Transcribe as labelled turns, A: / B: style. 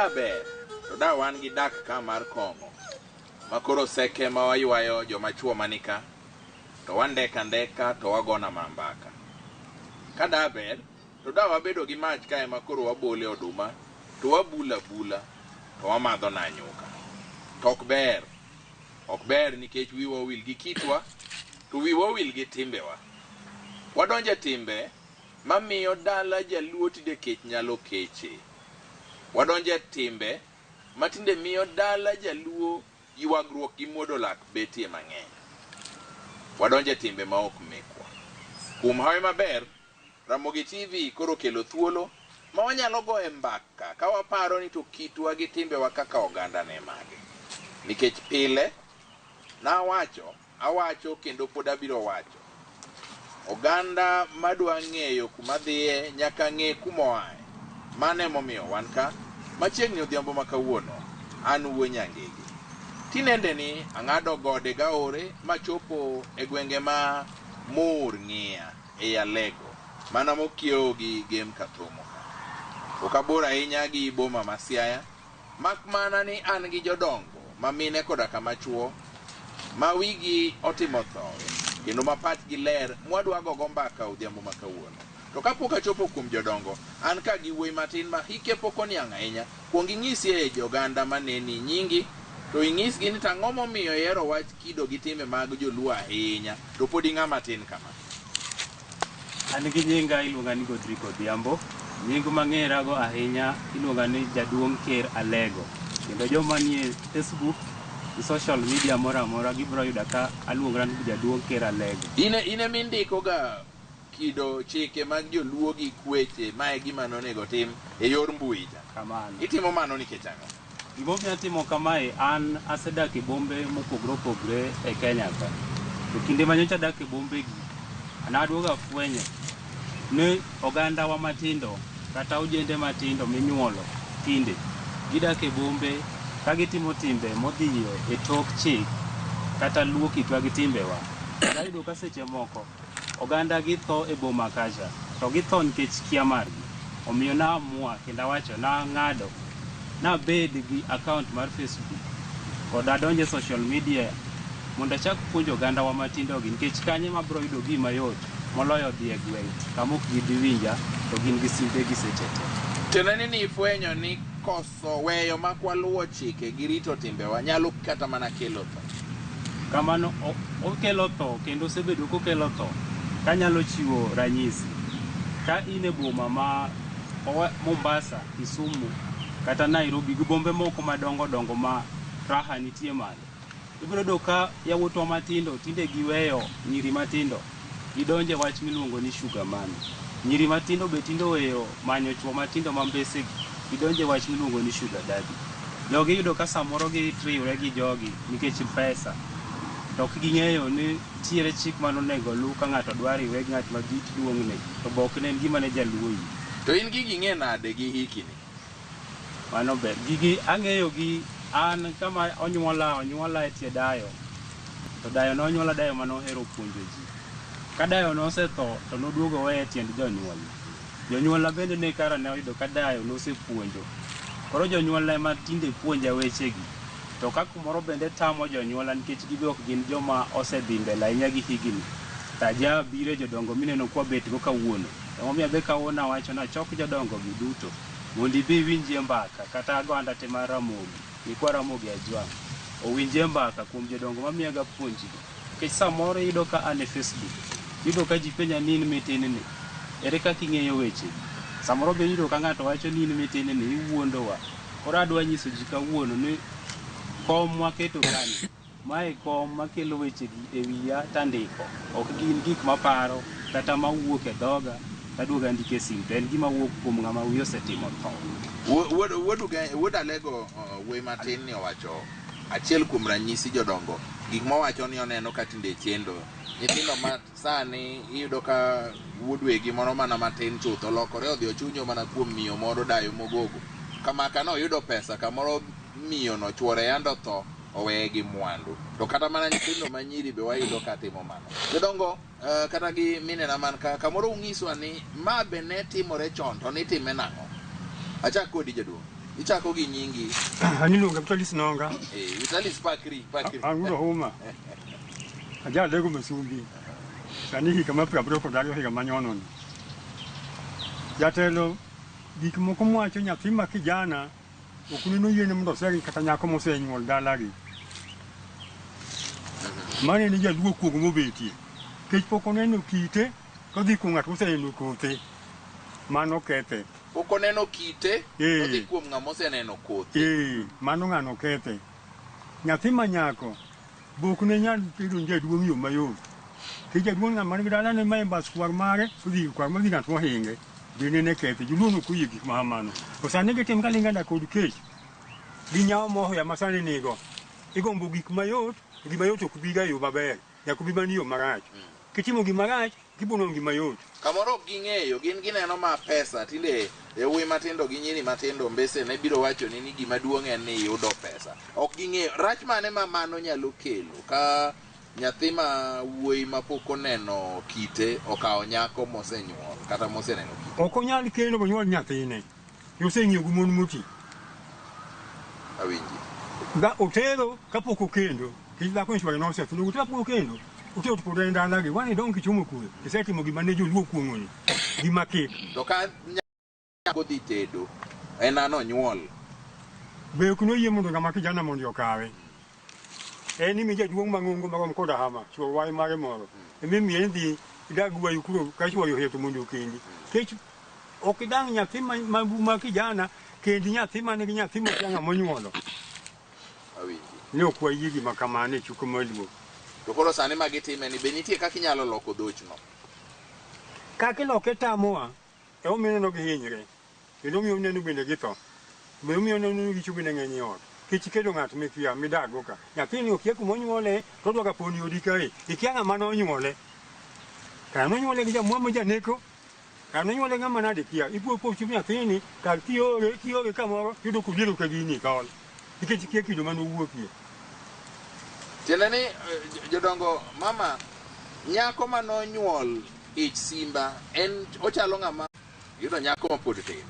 A: Da ber to da wan gi dak ka mar kong'o ma koro seke ma waywayo joma chuo manika to wandeka ndeka to wagona ma mbaka. Ka da ber to da wabedo gi mach kae ma koro wabole oduma to wabula bula to wamadho na nyuka. To ok ber. Ok ber nikech wiwa owil gi kitwa to wiwa owil gi timbewa. Wadonjo e timbe mamiyo dala jaluo tinde kech nyalo keche. Wadonjo e timbe matinde miyo dala jaluo ywagruok gi muodo lak betie mang'eny. Wadonjo e timbe ma ok mekwa. Kuom hawi maber, Ramogi TV koro okelo thuolo ma wanyalo goye mbaka ka waparo ni to kitwa gi timbewa kaka oganda ne mage. Nikech pile nawacho, awacho kendo pod abiro wacho. Oganda madwa ng'eyo kuma dhiye nyaka ng'e kuma oaye. Mano emomiyo wan ka machiegni odhiambo ma kawuono. An Wuo Nyangige. Tinende ni ang'ado gode gaore machopo e gwenge ma Mur ng'iya ei Alego mana mokiewo gi Gem Kathomo ka. Ok abor ahinya gi boma ma Siaya mak mana ni an gi jodongo ma mine koda kama chuo ma wigi otimo thowe kendo ma pachgi ler mwadwa gogo mbaka odhiambo ma kawuono. To kapok achopo kuom jodongo, an ka gi wuoyi matin ma hike pok oniang' ahinya, kuong ing'isie joganda maneni nyingi to ing'isgi ni to ang'o momiyo ihero wach kido gi timbe mag joluo ahinya to pod ing'ama tin kama.
B: An gi nyinga iluonga ni Godrick Odhiambo. Nying mang'erago ahinya iluonga ni Jaduong' Ker Alego. Kendo joma nie Facebook gi social media moro amora gibiro yuda ka aluongra ni Jaduong' Ker Alego.
A: In ema indiko ga kido chike mag joluo gi kweche ma e gima nonego tim e yor mbui cha.
B: Kamano.
A: Itimo mano nikech ang'o?
B: Gimomiyo atimo kamae, an asedak e bombe mopogore opogore e Kenya ka. To kinde ma nyocha adak e bombegi, naduogo afwenyo ni ogandawa matindo kata ojende matindo minyuolo tinde gidak e bombe ka gitimo timbe modhiyo e tok chik kata luwo kitwa gi timbewa. Ayudo ka seche moko oganda gi tho e boma kacha to githo nikech kia margi. Omiyo na amua kendo awacho nang'ado nabed gi account mar Facebook kod adonjo e social media mondo achak puonjo ogandawa matindo gi nikech kanyo ema abiro yudo gi mayot moloyo dhi e gweng' kama ok gibi winja to gin gi simbe gi seche te.
A: Tiende ni nifwenyo ni koso weyo mak waluwo chike gi rito timbewa nyalo kata mana kelo tho.
B: Kamano okelo tho kendo osebedo kokelo tho. Kanyalo chiwo ranyisi, ka in e boma ma Mombasa, Kisumu kata Nairobi gi bombe moko madongo dongo ma raha nitie malo, ibiro yudo ka yawuotwa matindo tinde giweyo nyiri matindo gidonjo e wach miluongo ni sugar mummy. Nyiri matindo be tinde oweyo manyo chwo matindo ma mbesegi gidonjo e wach miluongo ni sugar daddy. Jogi iyudo ka samoro gitriwre gi jogi nikech pesa to ok ging'eyo ni nitiere chik mane onego oluw ka ng'ato dwa riwre gi ng'at ma dit duong'ne to be ok ne en gima ne jaluo yie.
A: To in gigi ing'e nade gi hiki ni?
B: Mano ber. Gigi ang'eyo gi an kama onyuola, onyuola e tie dayo. To dayo nonyuola dayo mane ohero puonjo ji. Ka dayo nosetho to noduogo oweya e tiend jonyuolna. Jonyuolna bende ne kara ne oyudo ka dayo nosepuonjo. Koro jonyuolna ema tinde puonja wechegi. To ka kumoro bende tamo jonyuolna nikech gibe ok gin joma osedhi mbele ahinya gi higni. To aja biro e jodongo mineno kwabet go kawuono. Emomiyo abe kawuono awacho ni achok jodongo gi duto mondo ibi iwinjie mbaka kata oganda te mar Ramogi, nyikwa Ramogi Ajwang' owinjie mbaka kuom jodongo mamiyaga puonjgi. Nikech samoro iyudo ka an e Facebook, iyudo ka ji penja ni in mitin ni, ere kaka ing'eyo weche gi? Samoro be iyudo ka ng'ato wacho ni in mitin ni, iwuondowa. Koro adwa nyiso ji kawuono ni kom mwaketo kani, mae kom makelo wechegi e wiya tandiko. Ok gin gik maparo kata mawuok e dhoga taduogo andiko e sim, to en gima wuok kuom ng'ama wiye osetimo tho.
A: Wuod Alego wuoyi matin ni owacho achiel kuom ranyisi jodongo gik mowacho ni oneno ka tinde chendo. Nyithindo ma sani iyudo ka wuod wegi moro mana matin chuth olokore odhi ochunjo mana kuom miyo moro dayo mogogo. Kamaka noyudo pesa kamoro miyo no chuore yando tho oweye gi mwandu. To kata mana nyithindo ma nyiri be wayudo ka timo mano. Jodongo kata gi minena man ka kamoro ung'iswa ni ma be ne timore chon to nitime nang'o? Achak kodi jaduong'. Ichako gi nyingi.
C: An iluonga Vitalis Nonga.
A: Vitalis pakri, pakri.
C: An wuod Huma. Aja Lego Misumbi. Sani higa mar 72 higa manyono ni. Jatelo gik moko mwacho nyathi ma kijana ok neno yiene mondo osegi kata nyako mosenyuol dalagi. Mano en jaluo kuong mobetie. Kech pok oneno kite to odhi kuom ng'at moseneno kothe. Mano kethe.
A: Pok oneno kite, odhi kuom ng'ama oseneno kothe.
C: Mano ng'ano kethe. Nyathi ma nyako be ok ne nyal bedo ni jaduong' yo mayot. Nikech jaduong' ng'ama nigi dalane ma e mbas kwar mare, odhi ir kwar modhi ng'at mohinge. Bende ne kethe. Joluo ne ok oyie gik ma kamano. To sani gitim kalingana kod kech gi nyawo mohoya ma sani nigo. Igombo gik mayot, to gima yot ok biga e yo maber. Nyaka obi mana e yo marach. Kitimo gima rach, gibo nwang'o gima yot.
A: Kamoro ok ging'eyo, gin gineno ma pesa. Tinde yawuoyi matindo gi nyiri matindo mbese ne biro wachoni ni gima duong' en ni iyudo pesa. Ok ging'eyo. Rach mane ma mano nyalo kelo ka nyathi ma wuoyi ma pok oneno kite okawo nyako mosenyuol kata moseneno kite?
C: Ok onyal kendo monyuol nyathine. Oseng'iyo gi mon moti.
A: Awinji.
C: Ga otero kapok okendo. Nikech dhako ni chwore nosetho. Donge otero kapok okendo? Otero to pod en dalagi. Wani dong kichomo kure. Isetimo gima ne joluo kuong'oni. Gima kik.
A: To ka nyako dhi tedo, en an onyuol.
C: Be ok noyie mondo ng'ama kijana mondo okawe. En ni mi jaduong' mang'ongo marom koda hama, chuor wai mare moro. Ema imiye ni dhi idag gi wayu kuro ka chuori ohero to mondo okendi. Nikech ok idang' nyathi ma, ma, ma kijana kendi nyathi man gi nyathi mokia ng'ama onyuolo.
A: Awinji.
C: Ne ok wayie gima kamano e chuko maluo.
A: To koro sani ma gitime ni be nitie kaka inyalo loko dhochno?
C: Kaka iloke tamowa, emomiyo ineno gihinyre. Kendo omiyo ineno bende githo. Be omiyo ineno richo bende ng'eny e ot. Kech ikedo ng'at mikia midakgo ka. Nyathini okia kuma onyuole to odwa ga poni odi kae. Ikia ng'ama nonyuole. Kara nonyuole gi jamwamo janeko. Kara nonyuole ng'ama nade kia. Ipo po chup nyathini kar kiore kiore kamoro yudo koliero ka gini tol. Nikech ikia kido mane owuokie.
A: Tiende ni jodongo mama nyako manonyuol ich simba en ochalo ng'ama yudo nyako mapod tin.